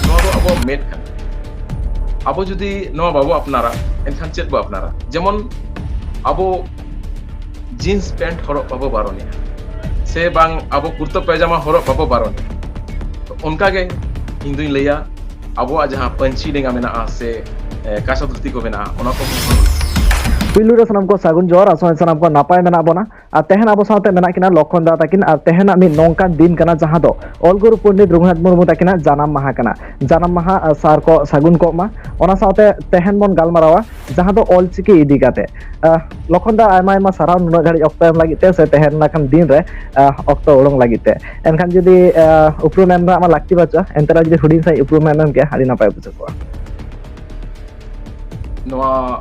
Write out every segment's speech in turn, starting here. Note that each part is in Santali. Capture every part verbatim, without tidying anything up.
ᱱᱚᱣᱟ ᱫᱚ ᱟᱵᱚᱣᱟᱜ ᱢᱮᱫ ᱠᱟᱱᱟ᱾ ᱟᱵᱚ ᱡᱩᱫᱤ ᱱᱚᱣᱟ ᱵᱟᱵᱚ ᱟᱯᱱᱟᱨᱟ, ᱮᱱᱠᱷᱟᱱ ᱪᱮᱫ ᱵᱚ ᱟᱯᱱᱟᱨᱟ? ᱡᱮᱢᱚᱱ ᱟᱵᱚ ᱡᱤᱱᱥ ᱯᱮᱱᱴ ᱦᱚᱨᱚᱜ ᱵᱟᱵᱚ ᱵᱟᱨᱚᱱᱮᱜᱼᱟ, ᱥᱮ ᱵᱟᱝ ᱟᱵᱚ ᱠᱩᱨᱛᱟᱹ ᱯᱟᱭᱡᱟᱢᱟ ᱦᱚᱨᱚᱜ ᱵᱟᱵᱚ ᱵᱟᱨᱚᱱᱮᱜᱼᱟ, ᱛᱚ ᱚᱱᱠᱟᱜᱮ ᱤᱧ ᱫᱩᱧ ᱞᱟᱹᱭᱟ, ᱟᱵᱚᱣᱟᱜ ᱡᱟᱦᱟᱸ ᱯᱟᱹᱧᱪᱤ ᱰᱮᱸᱜᱟ ᱢᱮᱱᱟᱜᱼᱟ, ᱥᱮ ᱮ, ᱠᱟᱸᱥᱟ ᱫᱷᱩᱛᱤ ᱠᱚ ᱢᱮᱱᱟᱜᱼᱟ, ᱚᱱᱟ ᱠᱚ ᱦᱚᱸ᱾ ᱯᱩᱭᱞᱩ ᱨᱮ ᱥᱟᱱᱟᱢ ᱠᱚ ᱥᱟᱹᱜᱩᱱ ᱡᱚᱦᱟᱨ, ᱟᱥᱚᱜ ᱟᱹᱧ ᱥᱟᱱᱟᱢ ᱠᱚ ᱱᱟᱯᱟᱭ ᱢᱮᱱᱟᱜ ᱵᱚᱱᱟ᱾ ᱟᱨ ᱛᱮᱦᱮᱧ ᱟᱵᱚ ᱥᱟᱶᱛᱮ ᱢᱮᱱᱟᱜ ᱠᱤᱱᱟ ᱞᱚᱠᱷᱚᱱ ᱫᱟ ᱛᱟᱹᱠᱤᱱ᱾ ᱟᱨ ᱛᱮᱦᱮᱧᱟᱜ ᱢᱤᱫ ᱱᱚᱝᱠᱟᱱ ᱫᱤᱱ ᱠᱟᱱᱟ, ᱡᱟᱦᱟᱸ ᱫᱚ ᱚᱞ ᱜᱩᱨᱩ ᱯᱚᱱᱰᱤᱛ ᱨᱚᱜᱷᱩᱱᱟᱛᱷ ᱢᱩᱨᱢᱩ ᱛᱟᱹᱠᱤᱱᱟᱜ ᱡᱟᱱᱟᱢ ᱢᱟᱦᱟ ᱠᱟᱱᱟ᱾ ᱡᱟᱱᱟᱢ ᱢᱟᱦᱟ, ᱟᱨ ᱥᱟᱨ ᱠᱚ ᱥᱟᱹᱜᱩᱱ ᱠᱚᱜ ᱢᱟ᱾ ᱚᱱᱟ ᱥᱟᱶᱛᱮ ᱛᱮᱦᱮᱧ ᱵᱚᱱ ᱜᱟᱞᱢᱟᱨᱟᱣᱟ ᱡᱟᱦᱟᱸ ᱫᱚ ᱚᱞᱪᱤᱠᱤ ᱤᱫᱤ ᱠᱟᱛᱮ᱾ ᱟᱨ ᱞᱚᱠᱷᱚᱱ ᱫᱟ, ᱟᱭᱢᱟ ᱟᱭᱢᱟ ᱥᱟᱨᱦᱟᱣ ᱱᱩᱱᱟᱹᱜ ᱜᱷᱟᱹᱲᱤᱡ ᱚᱠᱛᱚ ᱮᱢ ᱞᱟᱹᱜᱤᱫ ᱛᱮ, ᱥᱮ ᱛᱮᱦᱮᱧ ᱞᱮᱠᱟᱱ ᱫᱤᱱ ᱨᱮ, ᱟᱨ ᱚᱠᱛᱚ ᱩᱰᱩᱝ ᱞᱟᱹᱜᱤᱫ ᱛᱮ᱾ ᱮᱱᱠᱷᱟᱱ ᱡᱩᱫᱤ, ᱟᱨ ᱩᱯᱨᱩᱢ ᱮᱢ ᱨᱮᱱᱟᱜ ᱢᱟ ᱞᱟᱹᱠᱛᱤ ᱵᱟᱹᱪᱩᱜᱼᱟ, ᱮᱱᱛᱮ ᱨᱮᱦᱚᱸ ᱡᱩᱫᱤ ᱦᱩᱰᱤᱧ ᱥᱟᱺᱦᱤᱡ ᱩᱯᱨᱩᱢ ᱮᱢ ᱮᱢ ᱠᱮᱭᱟ, ᱟᱹᱰᱤ ᱱᱟᱯᱟᱭ ᱵᱩᱡᱷᱟᱹᱣ ᱠᱚᱜᱼᱟ᱾ ᱱᱚᱣᱟ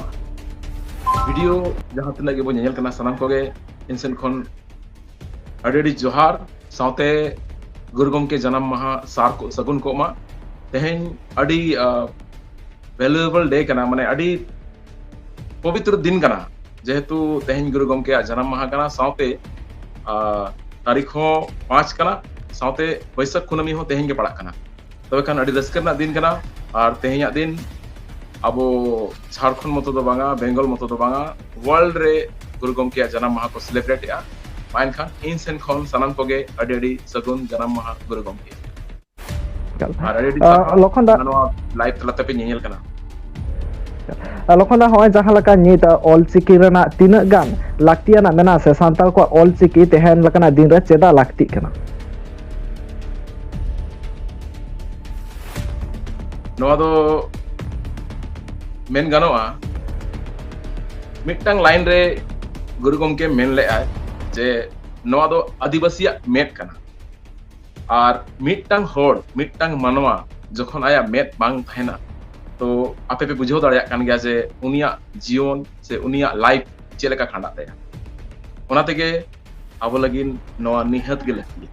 ᱵᱷᱤᱰᱤᱭᱳ ᱡᱟᱦᱟᱸ ᱛᱤᱱᱟᱹᱜ ᱜᱮᱵᱚᱱ ᱧᱮᱧᱮᱞ ᱠᱟᱱᱟ, ᱥᱟᱱᱟᱢ ᱠᱚᱜᱮ ᱤᱧ ᱥᱮᱱ ᱠᱷᱚᱱ ᱟᱹᱰᱤ ᱟᱹᱰᱤ ᱡᱚᱦᱟᱨ, ᱥᱟᱶᱛᱮ ᱜᱩᱨᱩ ᱜᱚᱢᱠᱮ ᱡᱟᱱᱟᱢ ᱢᱟᱦᱟ ᱥᱟᱨ ᱠᱚ ᱥᱟᱹᱜᱩᱱ ᱠᱚᱜ ᱢᱟ᱾ ᱛᱮᱦᱮᱧ ᱟᱹᱰᱤ, ᱟᱹ, valuable day ᱠᱟᱱᱟ, ᱢᱟᱱᱮ ᱟᱹᱰᱤ ᱯᱚᱵᱤᱛᱨᱚ ᱫᱤᱱ ᱠᱟᱱᱟ, ᱡᱮᱦᱮᱛᱩ ᱛᱮᱦᱮᱧ ᱜᱩᱨᱩ ᱜᱚᱢᱠᱮᱭᱟᱜ ᱡᱟᱱᱟᱢ ᱢᱟᱦᱟ ᱠᱟᱱᱟ, ᱥᱟᱶᱛᱮ, ᱟᱹ, ᱛᱟᱹᱨᱤᱠᱷ ᱦᱚᱸ ᱯᱟᱸᱪ ᱠᱟᱱᱟ, ᱥᱟᱶᱛᱮ ᱵᱟᱹᱭᱥᱟᱹᱠᱷ ᱠᱩᱱᱟᱹᱢᱤ ᱦᱚᱸ ᱛᱮᱦᱮᱧ ᱜᱮ ᱯᱟᱲᱟᱜ ᱠᱟᱱᱟ᱾ ᱛᱚᱵᱮ ᱠᱷᱟᱱ ᱟᱹᱰᱤ ᱨᱟᱹᱥᱠᱟᱹ ᱨᱮᱱᱟᱜ ᱫᱤᱱ ᱠᱟᱱᱟ᱾ ᱟᱨ ᱛᱮᱦᱮᱧᱟᱜ ᱫᱤᱱ ᱟᱵᱚ ᱡᱷᱟᱲᱠᱷᱚᱸᱰ ᱢᱚᱛᱚ ᱫᱚ ᱵᱟᱝᱟ, ᱵᱮᱝᱜᱚᱞ ᱢᱚᱛᱚ ᱫᱚ ᱵᱟᱝᱟ, world ᱨᱮ ᱜᱩᱨᱩ ᱜᱚᱢᱠᱮᱭᱟᱜ ᱡᱟᱱᱟᱢ ᱢᱟᱦᱟ ᱠᱚ celebrate ᱮᱜᱼᱟ᱾ ᱢᱟ ᱮᱱᱠᱷᱟᱱ ᱤᱧ ᱥᱮᱱ ᱠᱷᱚᱱ ᱥᱟᱱᱟᱢ ᱠᱚᱜᱮ ᱟᱹᱰᱤ ᱟᱹᱰᱤ ᱥᱟᱹᱜᱩᱱ ᱡᱟᱱᱟᱢ ᱢᱟᱦᱟ ᱜᱩᱨᱩ ᱜᱚᱢᱠᱮ᱾ ᱮᱠᱟᱞ᱾ ᱟᱨ ᱟᱹᱰᱤ ᱟᱹᱰᱤ ᱟᱸ, ᱥᱟᱨᱦᱟᱣ ᱞᱚᱠᱷᱚᱱ ᱫᱟ, ᱱᱚᱣᱟ live ᱛᱟᱞᱟ ᱛᱮᱯᱮ ᱧᱮᱧᱮᱞ ᱠᱟᱱᱟ᱾ ᱟᱸ, ᱞᱚᱠᱷᱚᱱ ᱫᱟ, ᱦᱚᱸᱜᱼᱚᱭ ᱡᱟᱦᱟᱸ ᱞᱮᱠᱟ ᱱᱤᱛ, ᱟᱸ, ᱚᱞᱪᱤᱠᱤ ᱨᱮᱱᱟᱜ ᱛᱤᱱᱟᱹᱜ ᱜᱟᱱ ᱞᱟᱹᱠᱛᱤᱭᱟᱱᱟᱜ ᱢᱮᱱᱟᱜᱼᱟ, ᱥᱮ ᱥᱟᱱᱛᱟᱲ ᱠᱚᱣᱟᱜ ᱚᱞᱪᱤᱠᱤ ᱛᱮᱦᱮᱧ ᱞᱮᱠᱟᱱᱟᱜ ᱫᱤᱱ ᱨᱮ ᱪᱮᱫᱟᱜ ᱞᱟᱹᱠᱛᱤᱜ ᱠᱟᱱᱟ? ᱱᱚᱣᱟ ᱫᱚ ᱢᱮᱱ ᱜᱟᱱᱚᱜᱼᱟ, ᱢᱤᱫᱴᱟᱝ line ᱨᱮ ᱜᱩᱨᱩ ᱜᱚᱢᱠᱮ ᱢᱮᱱ ᱞᱮᱫᱼᱟᱭ ᱡᱮ ᱱᱚᱣᱟ ᱫᱚ ᱟᱹᱫᱤᱵᱟᱹᱥᱤᱭᱟᱜ ᱢᱮᱫ ᱠᱟᱱᱟ᱾ ᱟᱨ ᱢᱤᱫᱴᱟᱝ ᱦᱚᱲ, ᱢᱤᱫᱴᱟᱝ ᱢᱟᱱᱣᱟ ᱡᱚᱠᱷᱚᱱ ᱟᱭᱟᱜ ᱢᱮᱫ ᱵᱟᱝ ᱛᱟᱦᱮᱱᱟ, ᱛᱚ ᱟᱯᱮ ᱯᱮ ᱵᱩᱡᱷᱟᱹᱣ ᱫᱟᱲᱮᱭᱟᱜ ᱠᱟᱱ ᱜᱮᱭᱟ ᱡᱮ ᱩᱱᱤᱭᱟᱜ ᱡᱤᱭᱚᱱ ᱥᱮ ᱩᱱᱤᱭᱟᱜ life ᱪᱮᱫ ᱞᱮᱠᱟ ᱠᱷᱟᱸᱰᱟᱜ ᱛᱟᱭᱟ᱾ ᱚᱱᱟ ᱛᱮᱜᱮ ᱟᱵᱚ ᱞᱟᱹᱜᱤᱫ ᱱᱚᱣᱟ ᱱᱤᱦᱟᱹᱛ ᱜᱮ ᱞᱟᱹᱠᱛᱤᱭᱟ᱾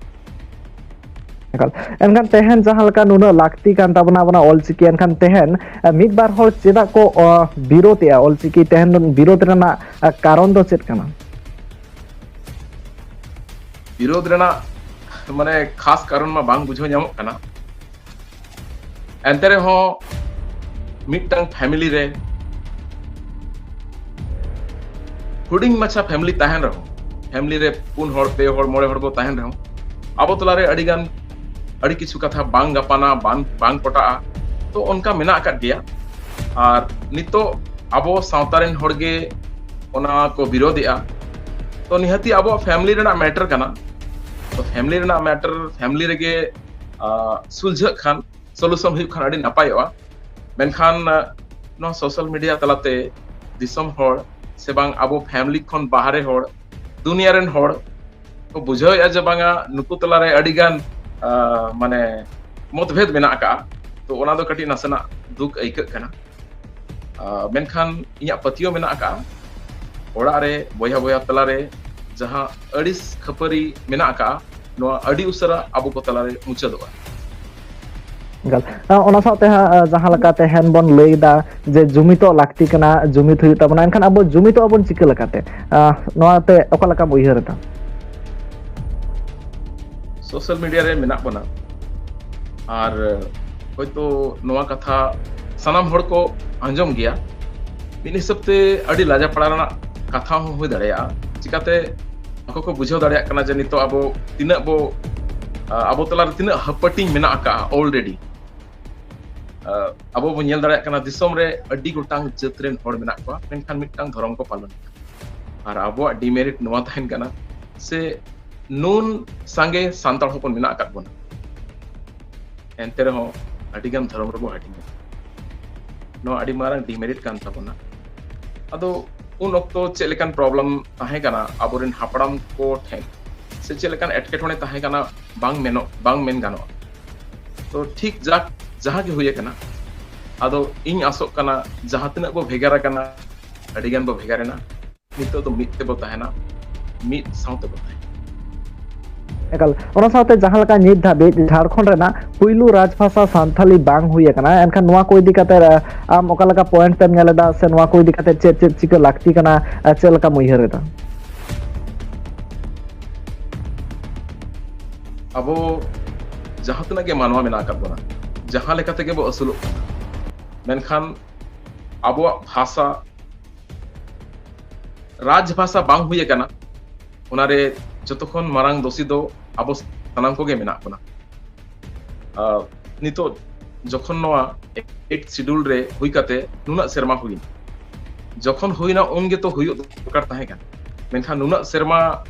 ᱮᱠᱟᱞ᱾ ᱮᱱᱠᱷᱟᱱ ᱛᱮᱦᱮᱧ ᱡᱟᱦᱟᱸ ᱞᱮᱠᱟ ᱱᱩᱱᱟᱹᱜ ᱞᱟᱹᱠᱛᱤ ᱠᱟᱱ ᱛᱟᱵᱚᱱᱟ ᱟᱵᱚᱱᱟᱜ ᱚᱞᱪᱤᱠᱤ, ᱮᱱᱠᱷᱟᱱ ᱛᱮᱦᱮᱧ, ᱮ, ᱢᱤᱫ ᱵᱟᱨ ᱦᱚᱲ ᱪᱮᱫᱟᱜ ᱠᱚ, ᱚ, ᱵᱤᱨᱳᱫᱮᱜᱼᱟ ᱚᱞᱪᱤᱠᱤ? ᱛᱮᱦᱮᱧ ᱫᱚ ᱵᱤᱨᱳᱫ ᱨᱮᱱᱟᱜ, ᱮ, ᱠᱟᱨᱚᱱ ᱫᱚ ᱪᱮᱫ ᱠᱟᱱᱟ? ᱵᱤᱨᱳᱫ ᱨᱮᱱᱟᱜ ᱢᱟᱱᱮ ᱠᱷᱟᱥ ᱠᱟᱨᱚᱱ ᱢᱟ ᱵᱟᱝ ᱵᱩᱡᱷᱟᱹᱣ ᱧᱟᱢᱚᱜ ᱠᱟᱱᱟ᱾ ᱮᱱᱛᱮ ᱨᱮᱦᱚᱸ ᱢᱤᱫᱴᱟᱝ ᱯᱷᱮᱢᱤᱞᱤ ᱨᱮ ᱦᱩᱰᱤᱧ ᱢᱟᱪᱷᱟ ᱯᱷᱮᱢᱤᱞᱤ ᱛᱟᱦᱮᱱ ᱨᱮᱦᱚᱸ, ᱯᱷᱮᱢᱤᱞᱤ ᱨᱮ ᱯᱩᱱ ᱦᱚᱲ, ᱯᱮ ᱦᱚᱲ, ᱢᱚᱬᱮ ᱦᱚᱲ ᱵᱚ ᱛᱟᱦᱮᱱ ᱨᱮᱦᱚᱸ, ᱟᱵᱚ ᱛᱟᱞᱟᱨᱮ ᱟᱹᱰᱤ ᱜᱟᱱ, ᱟᱹᱰᱤ ᱠᱤᱪᱷᱩ ᱠᱟᱛᱷᱟ ᱵᱟᱝ ᱜᱟᱯᱟᱱᱟ, ᱵᱟᱝ, ᱵᱟᱝ ᱯᱚᱴᱟᱜᱼᱟ᱾ ᱛᱚ ᱚᱱᱠᱟ ᱢᱮᱱᱟᱜ ᱟᱠᱟᱫ ᱜᱮᱭᱟ᱾ ᱟᱨ ᱱᱤᱛᱚᱜ ᱟᱵᱚ ᱥᱟᱶᱛᱟ ᱨᱮᱱ ᱦᱚᱲ ᱜᱮ ᱚᱱᱟ ᱠᱚ ᱵᱤᱨᱳᱫᱷᱮᱜᱼᱟ᱾ ᱛᱚ ᱱᱤᱦᱟᱹᱛᱤ ᱟᱵᱚᱣᱟᱜ ᱯᱷᱮᱢᱤᱞᱤ ᱨᱮᱱᱟᱜ ᱢᱮᱴᱟᱨ ᱠᱟᱱᱟ᱾ ᱛᱚ ᱯᱷᱮᱢᱤᱞᱤ ᱨᱮᱱᱟᱜ ᱢᱮᱴᱟᱨ ᱯᱷᱮᱢᱤᱞᱤ ᱨᱮᱜᱮ, ᱟᱸ, ᱥᱩᱞᱡᱷᱟᱹᱜ ᱠᱷᱟᱱ, ᱥᱚᱞᱩᱥᱚᱱ ᱦᱩᱭᱩᱜ ᱠᱷᱟᱱ ᱟᱹᱰᱤ ᱱᱟᱯᱟᱭᱚᱜᱼᱟ᱾ ᱢᱮᱱᱠᱷᱟᱱ, ᱟᱸ, ᱱᱚᱣᱟ ᱥᱳᱥᱟᱞ ᱢᱤᱰᱤᱭᱟ ᱛᱟᱞᱟᱛᱮ ᱫᱤᱥᱚᱢ ᱦᱚᱲ ᱥᱮ ᱵᱟᱝ ᱟᱵᱚ ᱯᱷᱮᱢᱤᱞᱤ ᱠᱷᱚᱱ ᱵᱟᱦᱨᱮ ᱦᱚᱲ, ᱫᱩᱱᱤᱭᱟᱹ ᱨᱮᱱ ᱦᱚᱲ ᱠᱚ ᱵᱩᱡᱷᱟᱹᱣᱮᱫᱼᱟ ᱡᱮ ᱵᱟᱝᱟ ᱱᱩᱠᱩ ᱛᱟᱞᱟᱨᱮ ᱟᱹᱰᱤ ᱜᱟᱱ, ᱟᱸ, ᱢᱟᱱᱮ ᱢᱚᱛᱵᱷᱮᱫ ᱢᱮᱱᱟᱜ ᱟᱠᱟᱫᱼᱟ᱾ ᱛᱚ ᱚᱱᱟ ᱫᱚ ᱠᱟᱹᱴᱤᱡ ᱱᱟᱥᱮᱱᱟᱜ ᱫᱩᱠ ᱟᱹᱭᱠᱟᱹᱜ ᱠᱟᱱᱟ᱾ ᱟᱸ, ᱢᱮᱱᱠᱷᱟᱱ ᱤᱧᱟᱹᱜ ᱯᱟᱹᱛᱭᱟᱹᱣ ᱢᱮᱱᱟᱜ ᱟᱠᱟᱫᱼᱟ, ᱚᱲᱟᱜ ᱨᱮ ᱵᱚᱭᱦᱟ ᱵᱚᱭᱦᱟ ᱛᱟᱞᱟᱨᱮ ᱡᱟᱦᱟᱸ ᱟᱹᱲᱤᱥ ᱠᱷᱟᱹᱯᱟᱹᱨᱤ ᱢᱮᱱᱟᱜ ᱟᱠᱟᱫᱼᱟ, ᱱᱚᱣᱟ ᱟᱹᱰᱤ ᱩᱥᱟᱹᱨᱟ ᱟᱵᱚ ᱠᱚ ᱛᱟᱞᱟᱨᱮ ᱢᱩᱪᱟᱹᱫᱚᱜᱼᱟ᱾ ᱮᱠᱟᱞ᱾ ᱟᱸ, ᱚᱱᱟ ᱥᱟᱶᱛᱮ ᱦᱟᱸᱜ, ᱟᱸ, ᱡᱟᱦᱟᱸ ᱞᱮᱠᱟ ᱛᱮᱦᱮᱧ ᱵᱚᱱ ᱞᱟᱹᱭ ᱮᱫᱟ ᱡᱮ ᱡᱩᱢᱤᱫᱚᱜ ᱞᱟᱹᱠᱛᱤ ᱠᱟᱱᱟ, ᱡᱩᱢᱤᱫ ᱦᱩᱭᱩᱜ ᱛᱟᱵᱚᱱᱟ, ᱮᱱᱠᱷᱟᱱ ᱟᱵᱚ ᱡᱩᱢᱤᱫᱚᱜ ᱟᱵᱚᱱ ᱪᱤᱠᱟᱹ ᱞᱮᱠᱟᱛᱮ? ᱟᱸ, ᱱᱚᱣᱟᱛᱮ ᱚᱠᱟ ᱞᱮᱠᱟᱢ ᱩᱭᱦᱟᱹᱨ ᱮᱫᱟ? ᱥᱳᱥᱟᱞ ᱢᱤᱰᱤᱭᱟ ᱨᱮ ᱢᱮᱱᱟᱜ ᱵᱚᱱᱟ, ᱟᱨ ᱦᱚᱭᱛᱳ ᱱᱚᱣᱟ ᱠᱟᱛᱷᱟ ᱥᱟᱱᱟᱢ ᱦᱚᱲ ᱠᱚ ᱟᱸᱡᱚᱢ ᱜᱮᱭᱟ᱾ ᱢᱤᱫ ᱦᱤᱥᱟᱹᱵ ᱛᱮ ᱟᱹᱰᱤ ᱞᱟᱡᱟᱯᱟᱲᱟ ᱨᱮᱱᱟᱜ ᱠᱟᱛᱷᱟ ᱦᱚᱸ ᱦᱩᱭ ᱫᱟᱲᱮᱭᱟᱜᱼᱟ᱾ ᱪᱤᱠᱟᱛᱮ ᱟᱠᱚ ᱠᱚ ᱵᱩᱡᱷᱟᱹᱣ ᱫᱟᱲᱮᱭᱟᱜ ᱠᱟᱱᱟ ᱡᱮ ᱱᱤᱛᱚᱜ ᱟᱵᱚ ᱛᱤᱱᱟᱹᱜ ᱵᱚ, ᱟ, ᱟᱵᱚ ᱛᱟᱞᱟᱨᱮ ᱛᱤᱱᱟᱹᱜ ᱦᱟᱹᱯᱟᱹᱴᱤᱧ ᱢᱮᱱᱟᱜ ᱟᱠᱟᱫᱼᱟ already᱾ ᱟ, ᱟᱵᱚ ᱵᱚ ᱧᱮᱞ ᱫᱟᱲᱮᱭᱟᱜ ᱠᱟᱱᱟ ᱫᱤᱥᱚᱢ ᱨᱮ ᱟᱹᱰᱤ ᱜᱚᱴᱟᱝ ᱡᱟᱹᱛ ᱨᱮᱱ ᱦᱚᱲ ᱢᱮᱱᱟᱜ ᱠᱚᱣᱟ, ᱢᱮᱱᱠᱷᱟᱱ ᱢᱤᱫᱴᱟᱝ ᱫᱷᱚᱨᱚᱢ ᱠᱚ ᱯᱟᱞᱚᱱ ᱮᱫᱟ᱾ ᱟᱨ ᱟᱵᱚᱣᱟᱜ ᱰᱤᱢᱮᱨᱤᱴ ᱱᱚᱣᱟ ᱛᱟᱦᱮᱱ ᱠᱟᱱᱟ ᱥᱮ ᱱᱩᱱ ᱥᱟᱸᱜᱮ ᱥᱟᱱᱛᱟᱲ ᱦᱚᱯᱚᱱ ᱢᱮᱱᱟᱜ ᱟᱠᱟᱫ ᱵᱚᱱᱟ, ᱮᱱᱛᱮ ᱨᱮᱦᱚᱸ ᱟᱹᱰᱤᱜᱟᱱ ᱫᱷᱚᱨᱚᱢ ᱨᱮᱵᱚ ᱦᱟᱹᱴᱤᱧ ᱟᱠᱟᱱᱟ᱾ ᱱᱚᱣᱟ ᱟᱹᱰᱤ ᱢᱟᱨᱟᱝ ᱰᱤᱢᱮᱨᱤᱴ ᱠᱟᱱ ᱛᱟᱵᱚᱱᱟ᱾ ᱟᱫᱚ ᱩᱱ ᱚᱠᱛᱚ ᱪᱮᱫ ᱞᱮᱠᱟᱱ ᱯᱨᱚᱵᱞᱮᱢ ᱛᱟᱦᱮᱸ ᱠᱟᱱᱟ ᱟᱵᱚᱨᱮᱱ ᱦᱟᱯᱲᱟᱢ ᱠᱚ ᱴᱷᱮᱱ, ᱥᱮ ᱪᱮᱫ ᱞᱮᱠᱟᱱ ᱮᱴᱠᱮᱴᱚᱬᱮ ᱛᱟᱦᱮᱸ ᱠᱟᱱᱟ, ᱵᱟᱝ ᱢᱮᱱᱚᱜ, ᱵᱟᱝ ᱢᱮᱱ ᱜᱟᱱᱚᱜᱼᱟ᱾ ᱛᱚ ᱴᱷᱤᱠ ᱡᱟᱠ, ᱡᱟᱦᱟᱸ ᱜᱮ ᱦᱩᱭ ᱟᱠᱟᱱᱟ, ᱟᱫᱚ ᱤᱧ ᱟᱥᱚᱜ ᱠᱟᱱᱟ ᱡᱟᱦᱟᱸ ᱛᱤᱱᱟᱹᱜ ᱵᱚ ᱵᱷᱮᱜᱟᱨ ᱟᱠᱟᱱᱟ, ᱟᱹᱰᱤ ᱜᱟᱱ ᱵᱚ ᱵᱷᱮᱜᱟᱨ ᱮᱱᱟ, ᱱᱤᱛᱚᱜ ᱫᱚ ᱢᱤᱫ ᱛᱮᱵᱚ ᱛᱟᱦᱮᱱᱟ, ᱢᱤᱫ ᱥᱟᱶ ᱛᱮᱵᱚ ᱛᱟᱦᱮᱱᱟ᱾ ᱮᱠᱟᱞ, ᱚᱱᱟ ᱥᱟᱶᱛᱮ ᱡᱟᱦᱟᱸ ᱞᱮᱠᱟ ᱱᱤᱛ ᱫᱷᱟᱹᱵᱤᱡ ᱡᱷᱟᱲᱠᱷᱚᱸᱰ ᱨᱮᱱᱟᱜ ᱯᱩᱭᱞᱩ ᱨᱟᱡᱽᱵᱷᱟᱥᱟ ᱥᱟᱱᱛᱷᱟᱞᱤ ᱵᱟᱝ ᱦᱩᱭ ᱟᱠᱟᱱᱟ, ᱮᱱᱠᱷᱟᱱ ᱱᱚᱣᱟ ᱠᱚ ᱤᱫᱤ ᱠᱟᱛᱮ, ᱟᱢ ᱚᱠᱟ ᱞᱮᱠᱟ ᱯᱚᱭᱮᱱᱴ ᱮᱢ ᱧᱮᱞ ᱮᱫᱟ, ᱥᱮ ᱱᱚᱣᱟ ᱠᱚ ᱤᱫᱤ ᱠᱟᱛᱮ ᱪᱮᱫ ᱪᱮᱫ ᱪᱤᱠᱟᱹ ᱞᱟᱹᱠᱛᱤ ᱠᱟᱱᱟ, ᱟᱨ ᱪᱮᱫ ᱞᱮᱠᱟᱢ ᱩᱭᱦᱟᱹᱨ ᱮᱫᱟ? ᱟᱵᱚ ᱡᱟᱦᱟᱸ ᱛᱤᱱᱟᱹᱜ ᱜᱮ ᱢᱟᱱᱣᱟ ᱢᱮᱱᱟᱜ ᱟᱠᱟᱫ ᱵᱚᱱᱟ, ᱡᱟᱦᱟᱸ ᱞᱮᱠᱟ ᱛᱮᱜᱮ ᱵᱚ ᱟᱹᱥᱩᱞᱚᱜ ᱠᱟᱱᱟ, ᱢᱮᱱᱠᱷᱟᱱ ᱟᱵᱚᱣᱟᱜ ᱵᱷᱟᱥᱟ, ᱨᱟᱡᱽ ᱵᱷᱟᱥᱟ ᱵᱟᱝ ᱦᱩᱭ ᱟᱠᱟᱱᱟ, ᱚᱱᱟᱨᱮ ᱡᱚᱛᱚ ᱠᱷᱚᱱ ᱢᱟᱨᱟᱝ ᱫᱳᱥᱤ ᱫᱚ ᱟᱵᱚ ᱥᱟᱱᱟᱢ ᱠᱚᱜᱮ ᱢᱮᱱᱟᱜ ᱵᱚᱱᱟ᱾ ᱟᱨ ᱱᱤᱛᱚᱜ ᱡᱚᱠᱷᱚᱱ ᱱᱚᱣᱟ Eighth Schedule ᱨᱮ ᱦᱩᱭ ᱠᱟᱛᱮ ᱱᱩᱱᱟᱹᱜ ᱥᱮᱨᱢᱟ ᱦᱩᱭᱱᱟ, ᱡᱚᱠᱷᱚᱱ ᱦᱩᱭᱱᱟ ᱩᱱ ᱜᱮᱛᱚ ᱦᱩᱭᱩᱜ ᱫᱚᱨᱠᱟᱨ ᱛᱟᱦᱮᱸ ᱠᱟᱱᱟ, ᱢᱮᱱᱠᱷᱟᱱ ᱱᱩᱱᱟᱹᱜ ᱥᱮᱨᱢᱟ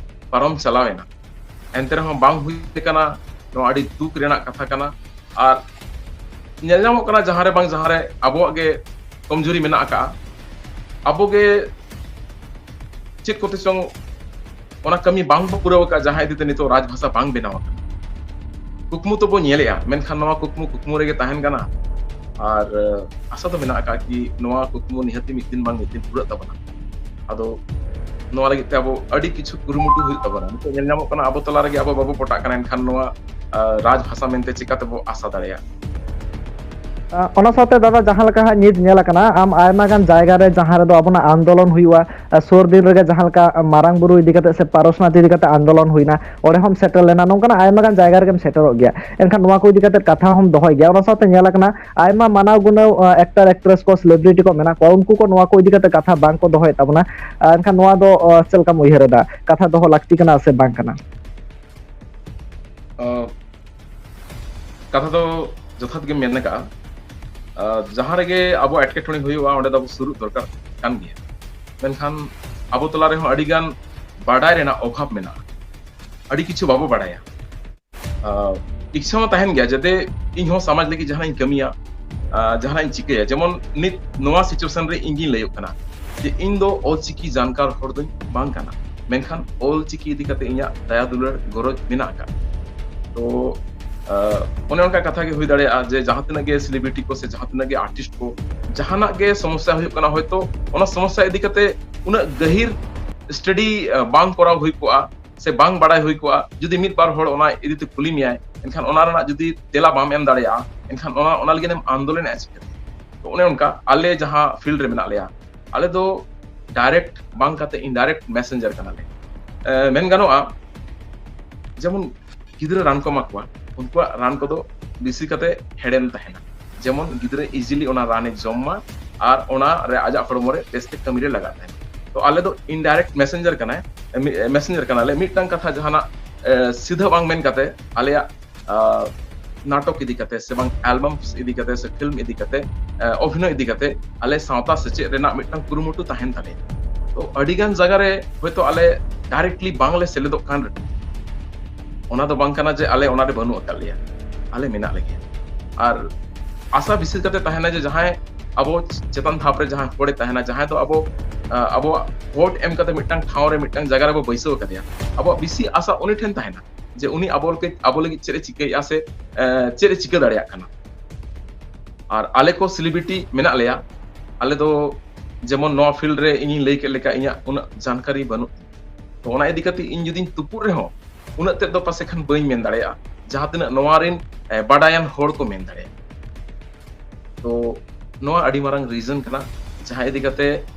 ᱯᱟᱨᱚᱢ ᱪᱟᱞᱟᱣ ᱮᱱᱟ, ᱮᱱᱛᱮ ᱨᱮᱦᱚᱸ ᱵᱟᱝ ᱦᱩᱭ ᱟᱠᱟᱱᱟ᱾ ᱱᱚᱣᱟ ᱟᱹᱰᱤ ᱫᱩᱠ ᱨᱮᱱᱟᱜ ᱠᱟᱛᱷᱟ ᱠᱟᱱᱟ᱾ ᱟᱨ ᱧᱮᱞ ᱧᱟᱢᱚᱜ ᱠᱟᱱᱟ ᱡᱟᱦᱟᱸ ᱨᱮ ᱵᱟᱝ ᱡᱟᱦᱟᱸ ᱨᱮ ᱟᱵᱚᱣᱟᱜ ᱜᱮ ᱠᱚᱢᱡᱩᱨᱤ ᱢᱮᱱᱟᱜ ᱟᱠᱟᱫᱼᱟ᱾ ᱟᱵᱚ ᱜᱮ ᱪᱮᱫ ᱠᱚᱛᱮ ᱪᱚᱝ ᱚᱱᱟ ᱠᱟᱹᱢᱤ ᱵᱟᱝ ᱵᱚ ᱯᱩᱨᱟᱹᱣ ᱟᱠᱟᱫ, ᱡᱟᱦᱟᱸ ᱤᱫᱤ ᱛᱮ ᱱᱤᱛᱚᱜ ᱨᱟᱡᱽ ᱵᱷᱟᱥᱟ ᱵᱟᱝ ᱵᱮᱱᱟᱣ ᱟᱠᱟᱱᱟ᱾ ᱠᱩᱠᱢᱩ ᱛᱚᱵᱚ ᱧᱮᱞᱮᱜᱼᱟ, ᱢᱮᱱᱠᱷᱟᱱ ᱱᱚᱣᱟ ᱠᱩᱠᱢᱩ ᱠᱩᱠᱢᱩ ᱨᱮᱜᱮ ᱛᱟᱦᱮᱱ ᱠᱟᱱᱟ᱾ ᱟᱨ ᱟᱥᱟ ᱫᱚ ᱢᱮᱱᱟᱜ ᱟᱠᱟᱫ ᱠᱤ ᱱᱚᱣᱟ ᱠᱩᱠᱢᱩ ᱱᱤᱦᱟᱹᱛᱤ ᱢᱤᱫ ᱫᱤᱱ ᱵᱟᱝ ᱢᱤᱫ ᱫᱤᱱ ᱯᱩᱨᱟᱹᱜ ᱛᱟᱵᱚᱱᱟ᱾ ᱟᱫᱚ ᱱᱚᱣᱟ ᱞᱟᱹᱜᱤᱫ ᱛᱮ ᱟᱵᱚ ᱟᱹᱰᱤ ᱠᱤᱪᱷᱩ ᱠᱩᱨᱩᱢᱩᱴᱩ ᱦᱩᱭᱩᱜ ᱛᱟᱵᱚᱱᱟ᱾ ᱱᱤᱛᱚᱜ ᱧᱮᱞ ᱧᱟᱢᱚᱜ ᱠᱟᱱᱟ, ᱟᱵᱚ ᱛᱟᱞᱟ ᱨᱮᱜᱮ ᱟᱵᱚ ᱵᱟᱵᱚ ᱯᱚᱴᱟᱜ ᱠᱟᱱᱟ, ᱮᱱᱠᱷᱟᱱ ᱱᱚᱣᱟ ᱨᱟᱡᱽ ᱵᱷᱟᱥᱟ ᱢᱮᱱᱛᱮ ᱪᱤᱠᱟᱹ ᱛᱮᱵᱚ ᱟᱥᱟ ᱫᱟᱲᱮᱭᱟᱜᱼᱟ? ᱚᱱᱟ ᱥᱟᱶᱛᱮ ᱫᱟᱫᱟ, ᱡᱟᱦᱟᱸ ᱞᱮᱠᱟ ᱦᱟᱸᱜ ᱱᱤᱛ ᱧᱮᱞ ᱟᱠᱟᱱᱟ, ᱟᱢ ᱟᱭᱢᱟ ᱜᱟᱱ ᱡᱟᱭᱜᱟ ᱨᱮ ᱡᱟᱦᱟᱸ ᱨᱮᱫᱚ ᱟᱵᱚᱱᱟᱜ ᱟᱱᱫᱳᱞᱚᱱ ᱦᱩᱭᱩᱜᱼᱟ, ᱥᱩᱨ ᱫᱤᱱ ᱨᱮᱜᱮ ᱡᱟᱦᱟᱸ ᱞᱮᱠᱟ ᱢᱟᱨᱟᱝ ᱵᱩᱨᱩ ᱤᱫᱤ ᱠᱟᱛᱮ ᱥᱮ ᱯᱟᱨᱚᱥᱱᱟᱛᱷ ᱤᱫᱤ ᱠᱟᱛᱮ ᱟᱱᱫᱳᱞᱚᱱ ᱦᱩᱭᱱᱟ, ᱚᱸᱰᱮ ᱦᱚᱸᱢ ᱥᱮᱴᱮᱨ ᱞᱮᱱᱟ, ᱱᱚᱝᱠᱟᱱᱟᱜ ᱟᱭᱢᱟ ᱜᱟᱱ ᱡᱟᱭᱜᱟ ᱨᱮᱜᱮᱢ ᱥᱮᱴᱮᱨᱚᱜ ᱜᱮᱭᱟ᱾ ᱮᱱᱠᱷᱟᱱ ᱱᱚᱣᱟ ᱠᱚ ᱤᱫᱤ ᱠᱟᱛᱮ ᱠᱟᱛᱷᱟ ᱦᱚᱸᱢ ᱫᱚᱦᱚᱭ ᱜᱮᱭᱟ᱾ ᱚᱱᱟ ᱥᱟᱶᱛᱮ ᱧᱮᱞ ᱟᱠᱟᱱᱟ, ᱟᱭᱢᱟ ᱢᱟᱱᱟᱣ ᱜᱩᱱᱟᱹᱣ ᱮᱠᱴᱟᱨ ᱮᱠᱴᱨᱮᱥ ᱠᱚ, ᱥᱮᱞᱤᱵᱨᱤᱴᱤ ᱠᱚ ᱢᱮᱱᱟᱜ ᱠᱚᱣᱟ, ᱩᱱᱠᱩ ᱠᱚ ᱱᱚᱣᱟ ᱠᱚ ᱤᱫᱤ ᱠᱟᱛᱮ ᱠᱟᱛᱷᱟ ᱵᱟᱝ ᱠᱚ ᱫᱚᱦᱚᱭᱮᱫ ᱛᱟᱵᱚᱱᱟ᱾ ᱮᱱᱠᱷᱟᱱ ᱱᱚᱣᱟ ᱫᱚ ᱪᱮᱫ ᱞᱮᱠᱟᱢ ᱩᱭᱦᱟᱹᱨ ᱮᱫᱟ, ᱠᱟᱛᱷᱟ ᱫᱚᱦᱚ ᱞᱟᱹᱠᱛᱤ ᱠᱟᱱᱟ ᱥᱮ ᱵᱟᱝ ᱠᱟᱱᱟ? ᱠᱟᱛᱷᱟ ᱫᱚ ᱡᱚᱛᱷᱟᱛ ᱜᱮᱢ ᱢᱮᱱ ᱟᱠᱟᱫᱼᱟ᱾ ᱡᱟᱦᱟᱸ ᱨᱮᱜᱮ ᱟᱵᱚ ᱮᱴᱠᱮᱴᱚᱬᱮ ᱦᱩᱭᱩᱜᱼᱟ, ᱚᱸᱰᱮ ᱫᱚ ᱟᱵᱚ ᱥᱩᱨᱩᱜ ᱫᱚᱨᱠᱟᱨ ᱠᱟᱱ ᱜᱮᱭᱟ᱾ ᱢᱮᱱᱠᱷᱟᱱ ᱟᱵᱚ ᱛᱟᱞᱟ ᱨᱮᱦᱚᱸ ᱟᱹᱰᱤᱜᱟᱱ ᱵᱟᱰᱟᱭ ᱨᱮᱱᱟᱜ ᱚᱵᱷᱟᱵᱽ ᱢᱮᱱᱟᱜᱼᱟ, ᱟᱹᱰᱤ ᱠᱤᱪᱷᱩ ᱵᱟᱵᱚ ᱵᱟᱰᱟᱭᱟ᱾ ᱤᱪᱪᱷᱟ ᱢᱟ ᱛᱟᱦᱮᱱ ᱜᱮᱭᱟ ᱡᱟᱛᱮ ᱤᱧ ᱦᱚᱸ ᱥᱚᱢᱟᱡᱽ ᱞᱟᱹᱜᱤᱫ ᱡᱟᱦᱟᱱᱟᱜ ᱤᱧ ᱠᱟᱹᱢᱤᱭᱟ, ᱡᱟᱦᱟᱱᱟᱜ ᱤᱧ ᱪᱤᱠᱟᱹᱭᱟ᱾ ᱡᱮᱢᱚᱱ ᱱᱤᱛ ᱱᱚᱣᱟ ᱥᱤᱪᱩᱭᱮᱥᱚᱱ ᱨᱮ ᱤᱧ ᱜᱤᱧ ᱞᱟᱹᱭᱚᱜ ᱠᱟᱱᱟ ᱡᱮ ᱤᱧ ᱫᱚ ᱚᱞᱪᱤᱠᱤ ᱡᱟᱱᱠᱟᱨ ᱦᱚᱲ ᱫᱚᱧ ᱵᱟᱝ ᱠᱟᱱᱟ, ᱢᱮᱱᱠᱷᱟᱱ ᱚᱞᱪᱤᱠᱤ ᱤᱫᱤ ᱠᱟᱛᱮ ᱤᱧᱟᱹᱜ ᱫᱟᱭᱟ ᱫᱩᱞᱟᱹᱲ ᱜᱚᱨᱚᱡᱽ ᱢᱮᱱᱟᱜ ᱟᱠᱟᱫ᱾ ᱛᱚ ᱚᱱᱮ ᱚᱱᱠᱟ ᱠᱟᱛᱷᱟ ᱜᱮ ᱦᱩᱭ ᱫᱟᱲᱮᱭᱟᱜᱼᱟ ᱡᱮ ᱡᱟᱦᱟᱸ ᱛᱤᱱᱟᱹᱜ ᱜᱮ ᱥᱮᱞᱤᱵᱨᱤᱴᱤ ᱠᱚ ᱥᱮ ᱡᱟᱦᱟᱸ ᱛᱤᱱᱟᱹᱜ ᱜᱮ ᱟᱨᱴᱤᱥᱴ ᱠᱚ, ᱡᱟᱦᱟᱱᱟᱜ ᱜᱮ ᱥᱚᱢᱚᱥᱥᱟ ᱦᱩᱭᱩᱜ ᱠᱟᱱᱟ, ᱦᱚᱭᱛᱳ ᱚᱱᱟ ᱥᱚᱢᱚᱥᱥᱟ ᱤᱫᱤ ᱠᱟᱛᱮ ᱩᱱᱟᱹᱜ ᱜᱟᱹᱦᱤᱨ ᱥᱴᱟᱰᱤ ᱵᱟᱝ ᱠᱚᱨᱟᱣ ᱦᱩᱭ ᱠᱚᱜᱼᱟ ᱥᱮ ᱵᱟᱝ ᱵᱟᱲᱟᱭ ᱦᱩᱭ ᱠᱚᱜᱼᱟ᱾ ᱡᱩᱫᱤ ᱢᱤᱫ ᱵᱟᱨ ᱦᱚᱲ ᱚᱱᱟ ᱤᱫᱤ ᱛᱮ ᱠᱩᱞᱤ ᱢᱮᱭᱟᱭ, ᱮᱱᱠᱷᱟᱱ ᱚᱱᱟ ᱨᱮᱱᱟᱜ ᱡᱩᱫᱤ ᱛᱮᱞᱟ ᱵᱟᱢ ᱮᱢ ᱫᱟᱲᱮᱭᱟᱜᱼᱟ, ᱮᱱᱠᱷᱟᱱ ᱚᱱᱟ ᱚᱱᱟ ᱞᱟᱹᱜᱤᱫ ᱮᱢ ᱟᱱᱫᱳᱞᱚᱱᱮᱫᱼᱟ ᱪᱤᱠᱟᱹᱛᱮ? ᱛᱚ ᱚᱱᱮ ᱚᱱᱠᱟ ᱟᱞᱮ ᱡᱟᱦᱟᱸ ᱯᱷᱤᱞᱰ ᱨᱮ ᱢᱮᱱᱟᱜ ᱞᱮᱭᱟ, ᱟᱞᱮ ᱫᱚ ᱰᱟᱭᱨᱮᱠᱴ ᱵᱟᱝ ᱠᱟᱛᱮ ᱤᱱᱰᱟᱭᱨᱮᱠᱴ ᱢᱮᱥᱮᱧᱡᱟᱨ ᱠᱟᱱᱟᱞᱮ᱾ ᱢᱮᱱ ᱜᱟᱱᱚᱜᱼᱟ, ᱡᱮᱢᱚᱱ ᱜᱤᱫᱽᱨᱟᱹ ᱨᱟᱱ ᱠᱚ ᱮᱢᱟ ᱠᱚᱣᱟ, ᱩᱱᱠᱩᱣᱟᱜ ᱨᱟᱱ ᱠᱚᱫᱚ ᱵᱮᱥᱤ ᱠᱟᱛᱮ ᱦᱮᱲᱮᱢ ᱛᱟᱦᱮᱱᱟ, ᱡᱮᱢᱚᱱ ᱜᱤᱫᱽᱨᱟᱹ ᱤᱡᱤᱞᱤ ᱚᱱᱟ ᱨᱟᱱᱮ ᱡᱚᱢ ᱢᱟ ᱟᱨ ᱚᱱᱟ ᱨᱮ ᱟᱡᱟᱜ ᱦᱚᱲᱢᱚ ᱨᱮ ᱵᱮᱥᱛᱮ ᱠᱟᱹᱢᱤ ᱨᱮ ᱞᱟᱜᱟᱜ ᱛᱟᱦᱮᱱᱟ᱾ ᱛᱚ ᱟᱞᱮ ᱫᱚ ᱤᱱᱰᱟᱭᱨᱮᱠᱴ ᱢᱮᱥᱮᱧᱡᱟᱨ ᱠᱟᱱᱟᱭ, ᱢᱮᱥᱮᱧᱡᱟᱨ ᱠᱟᱱᱟᱞᱮ᱾ ᱢᱤᱫᱴᱟᱝ ᱠᱟᱛᱷᱟ ᱡᱟᱦᱟᱱᱟᱜ ᱥᱤᱫᱷᱟᱹ ᱵᱟᱝ ᱢᱮᱱ ᱠᱟᱛᱮ ᱟᱞᱮᱭᱟᱜ ᱱᱟᱴᱚᱠ ᱤᱫᱤ ᱠᱟᱛᱮ ᱥᱮ ᱵᱟᱝ ᱮᱞᱵᱟᱢ ᱤᱫᱤ ᱠᱟᱛᱮ ᱥᱮ ᱯᱷᱤᱞᱢ ᱤᱫᱤ ᱠᱟᱛᱮ, ᱚᱵᱷᱤᱱᱚᱭ ᱤᱫᱤ ᱠᱟᱛᱮ ᱟᱞᱮ ᱥᱟᱶᱛᱟ ᱥᱮᱪᱮᱫ ᱨᱮᱱᱟᱜ ᱢᱤᱫᱴᱟᱝ ᱠᱩᱨᱩᱢᱩᱴᱩ ᱛᱟᱦᱮᱱ ᱛᱟᱞᱮᱭᱟ᱾ ᱛᱚ ᱟᱹᱰᱤ ᱜᱟᱱ ᱡᱟᱭᱜᱟ ᱨᱮ ᱦᱚᱭᱛᱳ ᱟᱞᱮ ᱰᱟᱭᱨᱮᱠᱴᱞᱤ ᱵᱟᱝᱞᱮ ᱥᱮᱞᱮᱫᱚᱜ ᱠᱟᱱ ᱨᱮᱦᱚᱸ, ᱚᱱᱟ ᱫᱚ ᱵᱟᱝ ᱠᱟᱱᱟ ᱡᱮ ᱟᱞᱮ ᱚᱱᱟᱨᱮ ᱵᱟᱹᱱᱩᱜ ᱟᱠᱟᱫ ᱞᱮᱭᱟ, ᱟᱞᱮ ᱢᱮᱱᱟᱜ ᱞᱮᱜᱮᱭᱟ᱾ ᱟᱨ ᱟᱥᱟ ᱵᱤᱥᱮᱥ ᱠᱟᱛᱮ ᱛᱟᱦᱮᱱᱟ ᱡᱮ ᱡᱟᱦᱟᱸᱭ ᱟᱵᱚ ᱪᱮᱛᱟᱱ ᱫᱷᱟᱯ ᱨᱮ ᱡᱟᱦᱟᱸᱭ ᱦᱚᱲᱮ ᱛᱟᱦᱮᱱᱟ, ᱡᱟᱦᱟᱸᱭ ᱫᱚ ᱟᱵᱚ ᱟᱵᱚᱣᱟᱜ ᱵᱷᱳᱴ ᱮᱢ ᱠᱟᱛᱮ ᱢᱤᱫᱴᱟᱝ ᱴᱷᱟᱶ ᱨᱮ ᱢᱤᱫᱴᱟᱝ ᱡᱟᱭᱜᱟ ᱨᱮᱵᱚ ᱵᱟᱹᱭᱥᱟᱹᱣ ᱟᱠᱟᱫᱮᱭᱟ, ᱟᱵᱚᱣᱟᱜ ᱵᱮᱥᱤ ᱟᱥᱟ ᱩᱱᱤ ᱴᱷᱮᱱ ᱛᱟᱦᱮᱱᱟ ᱡᱮ ᱩᱱᱤ ᱟᱵᱚ ᱞᱟᱹᱜᱤᱫ ᱟᱵᱚ ᱞᱟᱹᱜᱤᱫ ᱪᱮᱫ ᱮ ᱪᱤᱠᱟᱹᱭᱮᱫᱼᱟ ᱥᱮ ᱪᱮᱫ ᱮ ᱪᱤᱠᱟᱹ ᱫᱟᱲᱮᱭᱟᱜ ᱠᱟᱱᱟ᱾ ᱟᱨ ᱟᱞᱮ ᱠᱚ ᱥᱮᱞᱤᱵᱨᱤᱴᱤ ᱢᱮᱱᱟᱜ ᱞᱮᱭᱟ, ᱟᱞᱮ ᱫᱚ ᱡᱮᱢᱚᱱ ᱱᱚᱣᱟ ᱯᱷᱤᱞᱰ ᱨᱮ ᱤᱧᱤᱧ ᱞᱟᱹᱭ ᱠᱮᱫ ᱞᱮᱠᱟ ᱤᱧᱟᱹᱜ ᱩᱱᱟᱹᱜ ᱡᱟᱱᱠᱟᱨᱤ ᱵᱟᱹᱱᱩᱜ ᱛᱤᱧᱟ᱾ ᱛᱚ ᱚᱱᱟ ᱤᱫᱤ ᱠᱟᱛᱮ ᱤᱧ ᱡᱩᱫᱤᱧ ᱛᱩᱯᱩᱫ ᱨᱮᱦᱚᱸ ᱩᱱᱟᱹᱜ ᱛᱮᱫ ᱫᱚ ᱯᱟᱥᱮ ᱠᱷᱟᱱ ᱵᱟᱹᱧ ᱢᱮᱱ ᱫᱟᱲᱮᱭᱟᱜᱼᱟ, ᱡᱟᱦᱟᱸ ᱛᱤᱱᱟᱹᱜ ᱱᱚᱣᱟ ᱨᱮᱱ ᱵᱟᱰᱟᱭᱟᱱ ᱦᱚᱲ ᱠᱚ ᱢᱮᱱ ᱫᱟᱲᱮᱭᱟᱜᱼᱟ᱾ ᱛᱚ ᱱᱚᱣᱟ ᱟᱹᱰᱤ ᱢᱟᱨᱟᱝ ᱨᱤᱡᱚᱱ ᱠᱟᱱᱟ, ᱡᱟᱦᱟᱸ ᱤᱫᱤ ᱠᱟᱛᱮ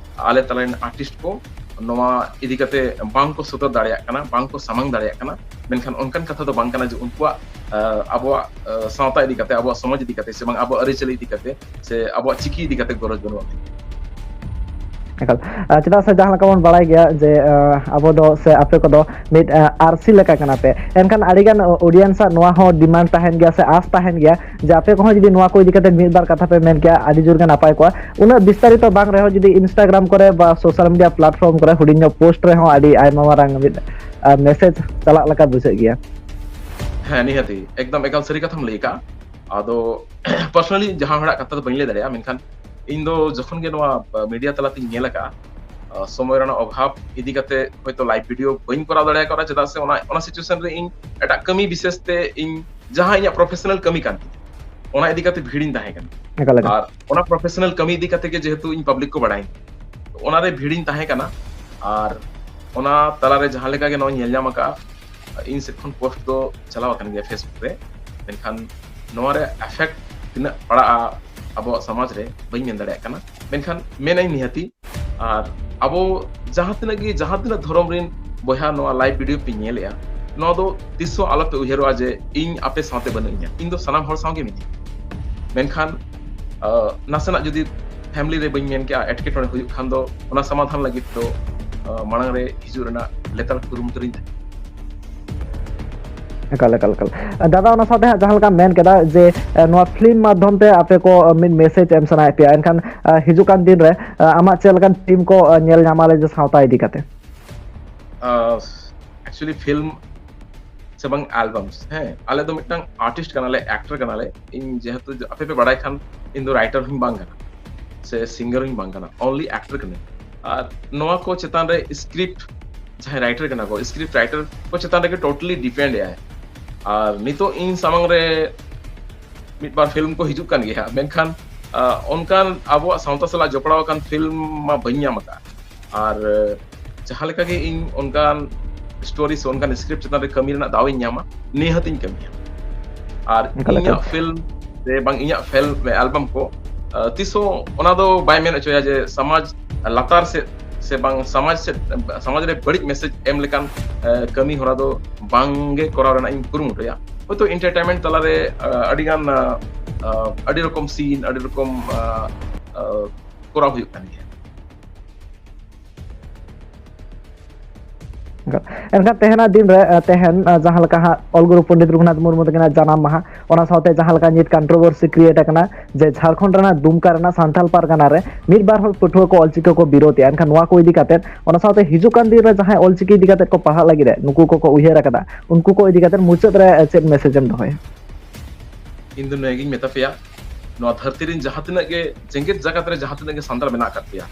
ᱟᱞᱮ ᱛᱟᱞᱟᱨᱮᱱ ᱟᱨᱴᱤᱥᱴ ᱠᱚ ᱱᱚᱣᱟ ᱤᱫᱤ ᱠᱟᱛᱮ ᱵᱟᱝ ᱠᱚ ᱥᱚᱫᱚᱨ ᱫᱟᱲᱮᱭᱟᱜ ᱠᱟᱱᱟ, ᱵᱟᱝ ᱠᱚ ᱥᱟᱢᱟᱝ ᱫᱟᱲᱮᱭᱟᱜ ᱠᱟᱱᱟ᱾ ᱢᱮᱱᱠᱷᱟᱱ ᱚᱱᱠᱟᱱ ᱠᱟᱛᱷᱟ ᱫᱚ ᱵᱟᱝ ᱠᱟᱱᱟ ᱡᱮ ᱩᱱᱠᱩᱣᱟᱜ ᱟᱵᱚᱣᱟᱜ ᱥᱟᱶᱛᱟ ᱤᱫᱤ ᱠᱟᱛᱮ, ᱟᱵᱚᱣᱟᱜ ᱥᱚᱢᱟᱡᱽ ᱤᱫᱤ ᱠᱟᱛᱮ ᱥᱮ ᱵᱟᱝ ᱟᱵᱚᱣᱟᱜ ᱟᱹᱨᱤᱪᱟᱹᱞᱤ ᱤᱫᱤ ᱠᱟᱛᱮ ᱥᱮ ᱟᱵᱚᱣᱟᱜ ᱪᱤᱠᱤ ᱤᱫᱤ ᱠᱟᱛᱮ ᱜᱚᱨᱚᱡᱽ ᱵᱟᱹᱱᱩᱜᱼᱟ᱾ ᱮᱠᱟᱞ᱾ ᱪᱮᱫᱟᱜ ᱥᱮ ᱡᱟᱦᱟᱸ ᱞᱮᱠᱟ ᱵᱚᱱ ᱵᱟᱲᱟᱭ ᱜᱮᱭᱟ ᱡᱮ ᱟᱵᱚ ᱫᱚ ᱥᱮ ᱟᱯᱮ ᱠᱚᱫᱚ ᱢᱤᱫ ᱟᱹᱨᱥᱤ ᱞᱮᱠᱟ ᱠᱟᱱᱟ ᱯᱮ, ᱮᱱᱠᱷᱟᱱ ᱟᱹᱰᱤᱜᱟᱱ ᱚᱰᱤᱭᱮᱱᱥ ᱟᱜ ᱱᱚᱣᱟ ᱦᱚᱸ ᱰᱤᱢᱟᱱᱰ ᱛᱟᱦᱮᱱ ᱜᱮᱭᱟ ᱥᱮ ᱟᱸᱥ ᱛᱟᱦᱮᱱ ᱜᱮᱭᱟ ᱡᱮ ᱟᱯᱮ ᱠᱚᱦᱚᱸ ᱡᱩᱫᱤ ᱱᱚᱣᱟ ᱠᱚ ᱤᱫᱤ ᱠᱟᱛᱮ ᱢᱤᱫ ᱵᱟᱨ ᱠᱟᱛᱷᱟ ᱯᱮ ᱢᱮᱱ ᱠᱮᱭᱟ, ᱟᱹᱰᱤ ᱡᱳᱨ ᱜᱮ ᱱᱟᱯᱟᱭ ᱠᱚᱜᱼᱟ᱾ ᱩᱱᱟᱹᱜ ᱵᱤᱥᱛᱟᱨᱤᱛᱚ ᱵᱟᱝ ᱨᱮᱦᱚᱸ ᱡᱩᱫᱤ ᱤᱱᱥᱴᱟᱜᱨᱟᱢ ᱠᱚᱨᱮ ᱵᱟ ᱥᱳᱥᱟᱞ ᱢᱤᱰᱤᱭᱟ ᱯᱞᱟᱴᱯᱷᱚᱨᱢ ᱠᱚᱨᱮ ᱦᱩᱰᱤᱧ ᱧᱚᱜ ᱯᱳᱥᱴ ᱨᱮᱦᱚᱸ ᱟᱹᱰᱤ ᱟᱭᱢᱟ ᱢᱟᱨᱟᱝ ᱢᱤᱫ ᱢᱮᱥᱮᱡᱽ ᱪᱟᱞᱟᱜ ᱞᱮᱠᱟ ᱵᱩᱡᱷᱟᱹᱜ ᱜᱮᱭᱟ᱾ ᱦᱮᱸ, ᱱᱤᱦᱟᱹᱛᱤ ᱮᱠᱫᱚᱢ ᱮᱠᱟᱞ ᱥᱟᱹᱨᱤ ᱠᱟᱛᱷᱟᱢ ᱞᱟᱹᱭ ᱟᱠᱟᱫᱼᱟ᱾ ᱟᱫᱚ ᱯᱟᱨᱥᱚᱱᱟᱞᱤ ᱡᱟᱦᱟᱸ ᱦᱚᱲᱟᱜ ᱠᱟᱛᱷᱟ ᱫᱚ ᱵᱟᱹᱧ ᱞᱟᱹᱭ ᱫᱟᱲᱮᱭᱟᱜᱼᱟ, ᱢᱮᱱᱠᱷᱟᱱ ᱤᱧ ᱫᱚ ᱡᱚᱠᱷᱚᱱ ᱜᱮ ᱱᱚᱣᱟ ᱢᱤᱰᱤᱭᱟ ᱛᱟᱞᱟᱛᱤᱧ ᱧᱮᱞ ᱟᱠᱟᱫᱼᱟ, ᱥᱚᱢᱚᱭ ᱨᱮᱱᱟᱜ ᱚᱵᱷᱟᱵ ᱤᱫᱤ ᱠᱟᱛᱮ ᱦᱚᱭᱛᱳ ᱞᱟᱭᱤᱵᱷ ᱵᱷᱤᱰᱤᱭᱳ ᱵᱟᱹᱧ ᱠᱚᱨᱟᱣ ᱫᱟᱲᱮ ᱠᱟᱣᱫᱟ, ᱪᱮᱫᱟᱜ ᱥᱮ ᱚᱱᱟ ᱚᱱᱟ ᱥᱤᱪᱩᱭᱮᱥᱚᱱ ᱨᱮ ᱤᱧ ᱮᱴᱟᱜ ᱠᱟᱹᱢᱤ ᱵᱤᱥᱮᱥ ᱛᱮ ᱤᱧ ᱡᱟᱦᱟᱸ ᱤᱧᱟᱹᱜ ᱯᱨᱚᱯᱷᱮᱥᱚᱱᱟᱞ ᱠᱟᱹᱢᱤ ᱠᱟᱱ ᱛᱤᱧᱟ, ᱚᱱᱟ ᱤᱫᱤ ᱠᱟᱛᱮ ᱵᱷᱤᱲᱤᱧ ᱛᱟᱦᱮᱸ ᱠᱟᱱᱟ᱾ ᱟᱨ ᱚᱱᱟ ᱯᱨᱚᱯᱷᱮᱥᱚᱱᱟᱞ ᱠᱟᱹᱢᱤ ᱤᱫᱤ ᱠᱟᱛᱮ ᱜᱮ ᱡᱮᱦᱮᱛᱩ ᱤᱧ ᱯᱟᱵᱽᱞᱤᱠ ᱠᱚ ᱵᱟᱲᱟᱭᱤᱧ, ᱚᱱᱟᱨᱮ ᱵᱷᱤᱲᱤᱧ ᱛᱟᱦᱮᱸ ᱠᱟᱱᱟ᱾ ᱟᱨ ᱚᱱᱟ ᱛᱟᱞᱟᱨᱮ ᱡᱟᱦᱟᱸ ᱞᱮᱠᱟ ᱜᱮ ᱱᱚᱣᱟᱧ ᱧᱮᱞ ᱧᱟᱢ ᱟᱠᱟᱫᱼᱟ, ᱤᱧ ᱥᱮᱫ ᱠᱷᱚᱱ ᱯᱳᱥᱴ ᱫᱚ ᱪᱟᱞᱟᱣ ᱟᱠᱟᱱ ᱜᱮᱭᱟ ᱯᱷᱮᱥᱵᱩᱠ ᱨᱮ, ᱢᱮᱱᱠᱷᱟᱱ ᱱᱚᱣᱟ ᱨᱮ ᱮᱯᱷᱮᱠᱴ ᱛᱤᱱᱟᱹᱜ ᱯᱟᱲᱟᱜᱼᱟ ᱟᱵᱚᱣᱟᱜ ᱥᱚᱢᱟᱡᱽ ᱨᱮ ᱵᱟᱹᱧ ᱢᱮᱱ ᱫᱟᱲᱮᱭᱟᱜ ᱠᱟᱱᱟ, ᱢᱮᱱᱠᱷᱟᱱ ᱢᱮᱱᱟᱹᱧ ᱱᱤᱦᱟᱹᱛᱤ᱾ ᱟᱨ ᱟᱵᱚ ᱡᱟᱦᱟᱸ ᱛᱤᱱᱟᱹᱜ ᱜᱮ ᱡᱟᱦᱟᱸ ᱛᱤᱱᱟᱹᱜ ᱫᱷᱚᱨᱚᱢ ᱨᱮᱱ ᱵᱚᱭᱦᱟ ᱱᱚᱣᱟ ᱞᱟᱭᱤᱵᱷ ᱵᱷᱤᱰᱤᱭᱳ ᱯᱮ ᱧᱮᱞᱮᱜᱼᱟ, ᱱᱚᱣᱟ ᱫᱚ ᱛᱤᱥ ᱦᱚᱸ ᱟᱞᱚᱯᱮ ᱩᱭᱦᱟᱹᱨᱚᱜᱼᱟ ᱡᱮ ᱤᱧ ᱟᱯᱮ ᱥᱟᱶᱛᱮ ᱵᱟᱹᱱᱩᱧᱟ᱾ ᱤᱧ ᱫᱚ ᱥᱟᱱᱟᱢ ᱦᱚᱲ ᱥᱟᱶ ᱜᱮ ᱢᱤᱱᱟᱹᱧᱟ᱾ ᱢᱮᱱᱠᱷᱟᱱ ᱱᱟᱥᱮᱱᱟᱜ ᱡᱩᱫᱤ ᱯᱷᱮᱢᱤᱞᱤ ᱨᱮ ᱵᱟᱹᱧ ᱢᱮᱱ ᱠᱮᱜᱼᱟ, ᱮᱴᱠᱮᱴᱚᱬᱮ ᱦᱩᱭᱩᱜ ᱠᱷᱟᱱ ᱫᱚ ᱚᱱᱟ ᱥᱚᱢᱟᱫᱷᱟᱱ ᱞᱟᱹᱜᱤᱫ ᱫᱚ ᱢᱟᱲᱟᱝ ᱨᱮ ᱦᱤᱡᱩᱜ ᱨᱮᱱᱟᱜ ᱞᱮᱛᱟᱲ ᱠᱩᱨᱩᱢᱩᱴᱩ ᱨᱤᱧ ᱛᱟᱦᱮᱸᱱᱟ᱾ ᱮᱠᱟᱞ ᱮᱠᱟᱞ ᱮᱠᱟᱞ᱾ ᱫᱟᱫᱟ, ᱚᱱᱟ ᱥᱟᱶᱛᱮ ᱦᱟᱸᱜ ᱡᱟᱦᱟᱸ ᱞᱮᱠᱟᱢ ᱢᱮᱱ ᱠᱮᱫᱟ ᱡᱮ ᱱᱚᱣᱟ ᱯᱷᱤᱞᱢ ᱢᱟᱫᱽᱫᱷᱚᱢ ᱛᱮ ᱟᱯᱮ ᱠᱚ ᱢᱤᱫ ᱢᱮᱥᱮᱡᱽ ᱮᱢ ᱥᱟᱱᱟᱭᱮᱫ ᱯᱮᱭᱟ, ᱮᱱᱠᱷᱟᱱ ᱦᱤᱡᱩᱜ ᱠᱟᱱ ᱫᱤᱱ ᱨᱮ ᱟᱢᱟᱜ ᱪᱮᱫ ᱞᱮᱠᱟᱱ ᱯᱷᱤᱞᱢ ᱠᱚ ᱧᱮᱞ ᱧᱟᱢᱟ ᱞᱮ ᱡᱮ ᱥᱟᱶᱛᱟ ᱤᱫᱤ ᱠᱟᱛᱮ? ᱮᱠᱪᱩᱭᱮᱞᱤ ᱯᱷᱤᱞᱢ ᱥᱮ ᱵᱟᱝ ᱮᱞᱵᱟᱢ, ᱦᱮᱸ, ᱟᱞᱮ ᱫᱚ ᱢᱤᱫᱴᱟᱝ ᱟᱨᱴᱤᱥᱴ ᱠᱟᱱᱟᱞᱮ, ᱮᱠᱴᱚᱨ ᱠᱟᱱᱟᱞᱮ᱾ ᱤᱧ ᱡᱮᱦᱮᱛᱩ ᱟᱯᱮ ᱯᱮ ᱵᱟᱲᱟᱭ ᱠᱷᱟᱱ ᱤᱧ ᱫᱚ ᱨᱟᱭᱴᱟᱨ ᱦᱚᱸᱧ ᱵᱟᱝ ᱠᱟᱱᱟ ᱥᱮ ᱥᱤᱝᱜᱟᱨ ᱦᱚᱸᱧ ᱵᱟᱝ ᱠᱟᱱᱟ, ᱚᱱᱞᱤ ᱮᱠᱴᱚᱨ ᱠᱟᱹᱱᱟᱹᱧ᱾ ᱟᱨ ᱱᱚᱣᱟ ᱠᱚ ᱪᱮᱛᱟᱱ ᱨᱮ ᱥᱠᱨᱤᱯᱴ ᱡᱟᱦᱟᱸᱭ ᱨᱟᱭᱴᱟᱨ ᱠᱟᱱᱟ ᱠᱚ, ᱥᱠᱨᱤᱯᱴ ᱨᱟᱭᱴᱟᱨ ᱠᱚ ᱪᱮᱛᱟᱱ ᱨᱮᱜᱮ ᱴᱳᱴᱟᱞᱤ ᱰᱤᱯᱮᱱᱰ ᱮᱜᱼᱟᱭ᱾ ᱟᱨ ᱱᱤᱛᱚᱜ ᱤᱧ ᱥᱟᱢᱟᱝ ᱨᱮ ᱢᱤᱫ ᱵᱟᱨ ᱯᱷᱤᱞᱢ ᱠᱚ ᱦᱤᱡᱩᱜ ᱠᱟᱱ ᱜᱮᱭᱟ, ᱢᱮᱱᱠᱷᱟᱱ ᱚᱱᱠᱟᱱ ᱟᱵᱚᱣᱟᱜ ᱥᱟᱶᱛᱟ ᱥᱟᱞᱟᱜ ᱡᱚᱯᱲᱟᱣ ᱟᱠᱟᱱ ᱯᱷᱤᱞᱢ ᱢᱟ ᱵᱟᱹᱧ ᱧᱟᱢ ᱟᱠᱟᱫ᱾ ᱟᱨ ᱡᱟᱦᱟᱸ ᱞᱮᱠᱟ ᱜᱮ ᱤᱧ ᱚᱱᱠᱟᱱ ᱥᱴᱳᱨᱤ ᱥᱮ ᱚᱱᱠᱟᱱ ᱥᱠᱨᱤᱯᱴ ᱪᱮᱛᱟᱱ ᱨᱮ ᱠᱟᱹᱢᱤ ᱨᱮᱱᱟᱜ ᱫᱟᱣ ᱤᱧ ᱧᱟᱢᱟ, ᱱᱤᱦᱟᱹᱛ ᱤᱧ ᱠᱟᱹᱢᱤᱭᱟ᱾ ᱟᱨ ᱤᱧᱟᱹᱜ ᱯᱷᱤᱞᱢ ᱥᱮ ᱵᱟᱝ ᱤᱧᱟᱹᱜ ᱯᱷᱤᱞᱢ ᱮᱞᱵᱟᱢ ᱠᱚ ᱛᱤᱥ ᱦᱚᱸ ᱚᱱᱟ ᱫᱚ ᱵᱟᱭ ᱢᱮᱱ ᱦᱚᱪᱚᱭᱟ ᱡᱮ ᱥᱚᱢᱟᱡᱽ ᱞᱟᱛᱟᱨ ᱥᱮᱫ ᱥᱮ ᱵᱟᱝ ᱥᱚᱢᱟᱡᱽ ᱥᱮᱫ, ᱥᱚᱢᱟᱡᱽ ᱨᱮ ᱵᱟᱹᱲᱤᱡ ᱢᱮᱥᱮᱡᱽ ᱮᱢ ᱞᱮᱠᱟᱱ ᱠᱟᱹᱢᱤ ᱦᱚᱨᱟ ᱫᱚ ᱵᱟᱝ ᱜᱮ ᱠᱚᱨᱟᱣ ᱨᱮᱱᱟᱜ ᱤᱧ ᱠᱩᱨᱩᱢᱩᱴᱩᱭᱟ᱾ ᱦᱚᱭᱛᱳ ᱮᱱᱴᱟᱨᱴᱮᱱᱢᱮᱱᱴ ᱛᱟᱞᱟᱨᱮ ᱟᱹᱰᱤᱜᱟᱱ ᱟᱹᱰᱤ ᱨᱚᱠᱚᱢ ᱥᱤᱱ, ᱟᱹᱰᱤ ᱨᱚᱠᱚᱢ ᱠᱚᱨᱟᱣ ᱦᱩᱭᱩᱜ ᱠᱟᱱ ᱜᱮᱭᱟ᱾ ᱮᱱᱠᱷᱟᱱ ᱛᱮᱦᱮᱧᱟᱜ ᱫᱤᱱ ᱨᱮ ᱛᱮᱦᱮᱧ ᱡᱟᱦᱟᱸ ᱞᱮᱠᱟ ᱦᱟᱸᱜ ᱚᱞ ᱜᱩᱨᱩ ᱯᱚᱱᱰᱤᱛ ᱨᱚᱜᱷᱩᱱᱟᱛᱷ ᱢᱩᱨᱢᱩ ᱛᱟᱹᱠᱤᱱᱟᱜ ᱡᱟᱱᱟᱢ ᱢᱟᱦᱟ, ᱚᱱᱟ ᱥᱟᱶᱛᱮ ᱡᱟᱦᱟᱸ ᱞᱮᱠᱟ ᱱᱤᱛ ᱠᱚᱱᱴᱨᱳᱵᱷᱟᱨᱥᱤ ᱠᱨᱤᱭᱮᱴ ᱟᱠᱟᱱᱟ ᱡᱮ ᱡᱷᱟᱲᱠᱷᱚᱸᱰ ᱨᱮᱱᱟᱜ ᱫᱩᱢᱠᱟ ᱨᱮᱱᱟᱜ ᱥᱟᱱᱛᱟᱲ ᱯᱟᱨᱜᱟᱱᱟ ᱨᱮ ᱢᱤᱫ ᱵᱟᱨ ᱦᱚᱲ ᱯᱟᱹᱴᱷᱩᱣᱟᱹ ᱠᱚ ᱚᱞᱪᱤᱠᱤ ᱠᱚ ᱵᱤᱨᱳᱫᱮᱜᱼᱟ, ᱮᱱᱠᱷᱟᱱ ᱱᱚᱣᱟ ᱠᱚ ᱤᱫᱤ ᱠᱟᱛᱮ, ᱚᱱᱟ ᱥᱟᱶᱛᱮ ᱦᱤᱡᱩᱜ ᱠᱟᱱ ᱫᱤᱱ ᱨᱮ ᱡᱟᱦᱟᱸᱭ ᱚᱞᱪᱤᱠᱤ ᱤᱫᱤ ᱠᱟᱛᱮ ᱠᱚ ᱯᱟᱲᱦᱟᱜ ᱞᱟᱹᱜᱤᱫ ᱮ ᱱᱩᱠᱩ ᱠᱚᱠᱚ ᱩᱭᱦᱟᱹᱨ ᱟᱠᱟᱫᱟ, ᱩᱱᱠᱩ ᱠᱚ ᱤᱫᱤ ᱠᱟᱛᱮ ᱢᱩᱪᱟᱹᱫ ᱨᱮ ᱪᱮᱫ ᱢᱮᱥᱮᱡᱽ ᱮᱢ ᱫᱚᱦᱚᱭᱟ? ᱤᱧ ᱫᱚ ᱱᱤᱭᱟᱹᱜᱤᱧ ᱢᱮᱛᱟ ᱯᱮᱭᱟ, ᱱᱚᱣᱟ ᱫᱷᱟᱹᱨᱛᱤ ᱨᱮᱱ ᱡᱟᱦᱟᱸ ᱛᱤᱱᱟᱹᱜ ᱜᱮ, ᱡᱮᱜᱮᱛ ᱡᱟᱠᱟᱛ ᱨᱮ ᱡᱟᱦᱟᱸ ᱛᱤᱱᱟᱹᱜ ᱜᱮ ᱥᱟᱱᱛᱟᱲ ᱢᱮᱱᱟᱜ ᱟᱠᱟᱫ ᱯᱮᱭᱟ,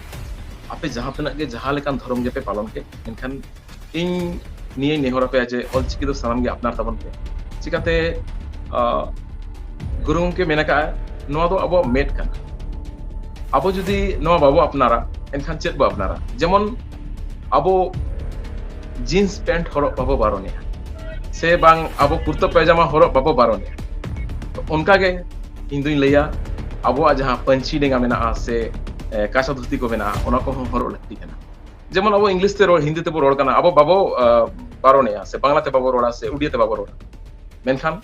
ᱟᱯᱮ ᱡᱟᱦᱟᱸ ᱛᱤᱱᱟᱹᱜ ᱜᱮ ᱡᱟᱦᱟᱸ ᱞᱮᱠᱟᱱ ᱫᱷᱚᱨᱚᱢ ᱜᱮᱯᱮ ᱯᱟᱞᱚᱱ ᱠᱮᱫ, ᱢᱮᱱᱠᱷᱟᱱ ᱤᱧ ᱱᱤᱭᱟᱹᱧ ᱱᱮᱦᱚᱨ ᱟᱯᱮᱭᱟ ᱡᱮ ᱚᱞᱪᱤᱠᱤ ᱫᱚ ᱥᱟᱱᱟᱢ ᱜᱮ ᱟᱯᱱᱟᱨ ᱛᱟᱵᱚᱱ ᱯᱮ᱾ ᱪᱤᱠᱟᱛᱮ ᱜᱩᱨᱩ ᱜᱚᱢᱠᱮ ᱢᱮᱱ ᱟᱠᱟᱫᱼᱟ, ᱱᱚᱣᱟ ᱫᱚ ᱟᱵᱚᱣᱟᱜ ᱢᱮᱫ ᱠᱟᱱᱟ, ᱟᱵᱚ ᱡᱩᱫᱤ ᱱᱚᱣᱟ ᱵᱟᱵᱚ ᱟᱯᱱᱟᱨᱟ, ᱮᱱᱠᱷᱟᱱ ᱪᱮᱫ ᱵᱚ ᱟᱯᱱᱟᱨᱟ? ᱡᱮᱢᱚᱱ ᱟᱵᱚ ᱡᱤᱱᱥ ᱯᱮᱱᱴ ᱦᱚᱨᱚᱜ ᱵᱟᱵᱚ ᱵᱟᱨᱚᱱᱮᱜᱼᱟ, ᱥᱮ ᱵᱟᱝ ᱟᱵᱚ ᱠᱩᱨᱛᱟᱹ ᱯᱟᱭᱡᱟᱢᱟ ᱦᱚᱨᱚᱜ ᱵᱟᱵᱚ ᱵᱟᱨᱚᱱᱮᱜᱼᱟ᱾ ᱛᱚ ᱚᱱᱠᱟᱜᱮ ᱤᱧ ᱫᱩᱧ ᱞᱟᱹᱭᱟ, ᱟᱵᱚᱣᱟᱜ ᱡᱟᱦᱟᱸ ᱯᱟᱹᱧᱪᱤ ᱰᱮᱸᱜᱟ ᱢᱮᱱᱟᱜᱼᱟ ᱥᱮ ᱠᱟᱸᱥᱟ ᱫᱷᱩᱛᱤ ᱠᱚ ᱢᱮᱱᱟᱜᱼᱟ, ᱚᱱᱟ ᱠᱚᱦᱚᱸ ᱦᱚᱨᱚᱜ ᱞᱟᱹᱠᱛᱤ ᱠᱟᱱᱟ᱾ ᱡᱮᱢᱚᱱ ᱟᱵᱚ ᱤᱝᱞᱤᱥ ᱛᱮ ᱨᱚᱲ, ᱦᱤᱱᱫᱤ ᱛᱮᱵᱚ ᱨᱚᱲ ᱠᱟᱱᱟ, ᱟᱵᱚ ᱵᱟᱵᱚ ᱵᱟᱨᱚᱱᱮᱜᱼᱟ, ᱥᱮ ᱵᱟᱝᱞᱟ ᱛᱮ ᱵᱟᱵᱚ ᱨᱚᱲᱟ, ᱥᱮ ᱩᱰᱤᱭᱟ ᱛᱮ ᱵᱟᱵᱚ ᱨᱚᱲᱟ, ᱢᱮᱱᱠᱷᱟᱱ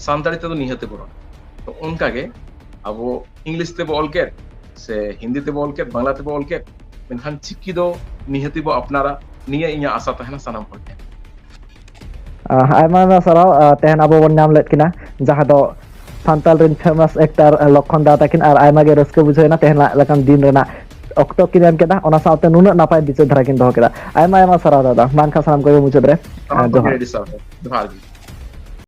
ᱥᱟᱱᱛᱟᱲᱤ ᱛᱮᱫᱚ ᱱᱤᱦᱟᱹᱛ ᱵᱚ ᱨᱚᱲᱟ᱾ ᱛᱚ ᱚᱱᱠᱟᱜᱮ ᱟᱵᱚ ᱤᱝᱞᱤᱥ ᱛᱮᱵᱚ ᱚᱞ ᱠᱮᱫ, ᱥᱮ ᱦᱤᱱᱫᱤ ᱛᱮᱵᱚ ᱚᱞ ᱠᱮᱫ, ᱵᱟᱝᱞᱟ ᱛᱮᱵᱚ ᱚᱞ ᱠᱮᱫ, ᱢᱮᱱᱠᱷᱟᱱ ᱪᱤᱠᱤ ᱫᱚ ᱱᱤᱦᱟᱹᱛ ᱵᱚ ᱟᱯᱱᱟᱨᱟ, ᱱᱤᱭᱟᱹ ᱤᱧᱟᱹᱜ ᱟᱥᱟ ᱛᱟᱦᱮᱱᱟ ᱥᱟᱱᱟᱢ ᱦᱚᱲ ᱴᱷᱮᱱ᱾ ᱟᱭᱢᱟ ᱟᱭᱢᱟ ᱥᱟᱨᱦᱟᱣ᱾ ᱛᱮᱦᱮᱧ ᱟᱵᱚ ᱵᱚᱱ ᱧᱟᱢ ᱞᱮᱫ ᱠᱤᱱᱟ, ᱡᱟᱦᱟᱸ ᱫᱚ ᱥᱟᱱᱛᱟᱲ ᱨᱮᱱ ᱯᱷᱮᱢᱟᱥ ᱮᱠᱴᱟᱨ ᱞᱚᱠᱷᱚᱱ ᱫᱟ ᱛᱟᱹᱠᱤᱱ᱾ ᱟᱨ ᱟᱭᱢᱟ ᱜᱮ ᱨᱟᱹᱥᱠᱟᱹ ᱵᱩᱡᱷᱟᱹᱣ ᱮᱱᱟ ᱛᱮᱦᱮᱧ ᱞᱮᱠᱟᱱ ᱫᱤᱱ ᱨᱮᱱᱟᱜ ᱚᱠᱛᱚ ᱠᱤᱱ ᱮᱢ ᱠᱮᱫᱟ, ᱚᱱᱟ ᱥᱟᱶᱛᱮ ᱱᱩᱱᱟᱹᱜ ᱱᱟᱯᱟᱭ ᱵᱤᱪᱟᱹᱨ ᱫᱷᱟᱨᱟ ᱠᱤᱱ ᱫᱚᱦᱚ ᱠᱮᱫᱟ᱾ ᱟᱭᱢᱟ ᱟᱭᱢᱟ ᱥᱟᱨᱦᱟᱣ ᱫᱟᱫᱟ᱾ ᱢᱟ ᱮᱱᱠᱷᱟᱱ ᱥᱟᱱᱟᱢ ᱠᱚᱜᱮ ᱢᱩᱪᱟᱹᱫ ᱨᱮ ᱥᱟᱱᱟᱢ ᱡᱚᱦᱟᱨ᱾ ᱠᱚᱜᱮ ᱟᱹᱰᱤ ᱥᱟᱨᱦᱟᱣ, ᱡᱚᱦᱟᱨ ᱜᱮ᱾